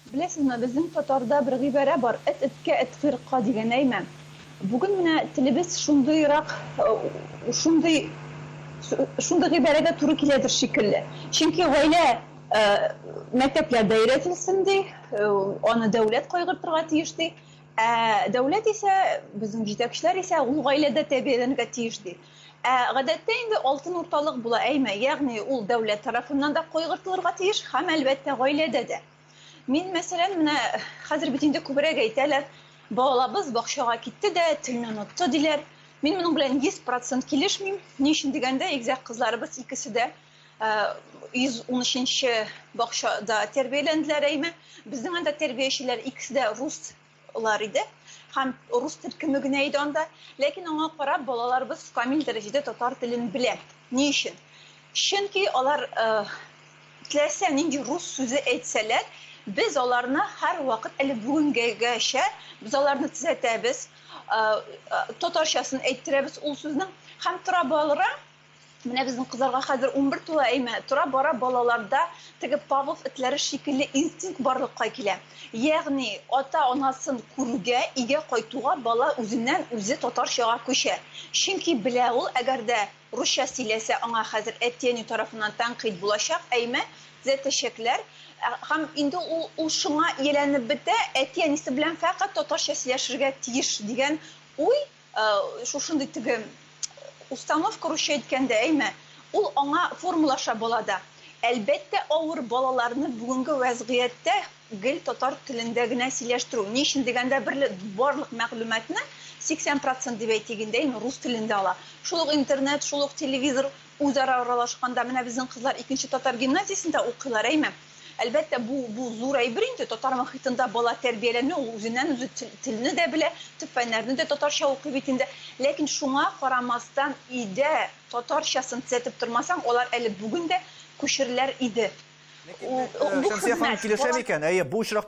Беләсезме, безнең татарда бер гыйбарә бар, эт эткә, эт койрыкка дигән, әйме? Бүген менә телебез шундыйрак, шундый шундый гыйбарәгә туры киләдер шикелле. Чөнки гаилә мәктәпләрдә өйрәтелсен ди, аны дәүләт кайгыртырга тиеш ди. Ә дәүләт исә, безнең җитәкчеләр исә ул гаиләдә тәрбияләнергә тиеш ди. Ә гадәттә инде алтын урталык була, әйме, ягъни ул дәүләт тарафыннан да кайгыртылырга тиеш һәм, әлбәттә, гаиләдә дә. Мин, мәсәлән, менә хәзер бит инде күбрәк әйтәләр, балабыз бакчага китте дә, телне онытты, диләр. Мин моның белән 100 процент килешмим. Ни өчен дигәндә, игезәк кызларыбыз икесе дә 113 нче бакчада тәрбияләнделәр, әйме. Безнең анда тәрбиячеләр икесе дә руслар иде. Һәм рус төркеме генә иде анда. Ләкин аңа карап балаларыбыз камил дәрәҗәдә татар телен белә. Ни өчен? Чөнки алар теләсә нинди рус сүзе әйтсәләр, без аларны һәрвакыт әле бүгенгегәчә без аларны төзәтәбез, татарчасын әйттерәбез ул сүзнең. Һәм тора-бара Менә безнең кызларга хәзер 11 тула, әйме, тора-бара балаларда теге Павлов этләре шикелле инстинкт барлыкка килә. Ягъни ата-анасын күрүгә, өйгә кайтуга бала үзеннән-үзе татарчага күчә. Чөнки белә ул, әгәр дә русча сөйләсә, аңа хәзер әти-әни тарафыннан тәнкыйть булачак, әйме, төзәтәчәкләр. Һәм инде ул, ул шуңа ияләнеп бетә, әти-әнисе белән фәкать татарча сөйләшергә тиеш дигән уй шушындый теге установка русча әйткәндә, әйме, ул аңа формалаша балада. Әлбәттә, авыр балаларны бүгенге вәзгыятьтә гел татар телендә генә сөйләштерү. Ни өчен дигәндә, бер барлык мәгълүматны 80 процент дип әйтик инде, әйме, рус телендә ала. Шул ук интернет, шул ук телевизор, үзара аралашканда, менә безнең кызлар икенче татар гимназиясендә укыйлар, әйме. Әлбәттә, бу, бу зур әйбер инде, татар мохитында бала тәрбияләнү, ул үзеннән-үзе телне дә белә, төп фәннәрне дә татарча укый бит инде. Ләкин шуңа карамастан, өйдә татарчасын төзәтеп тормасаң, алар әле бүген дә күчерләр иде. Ләкин, Шәмсия ханым, килешә микән? Әйе, бу очракта.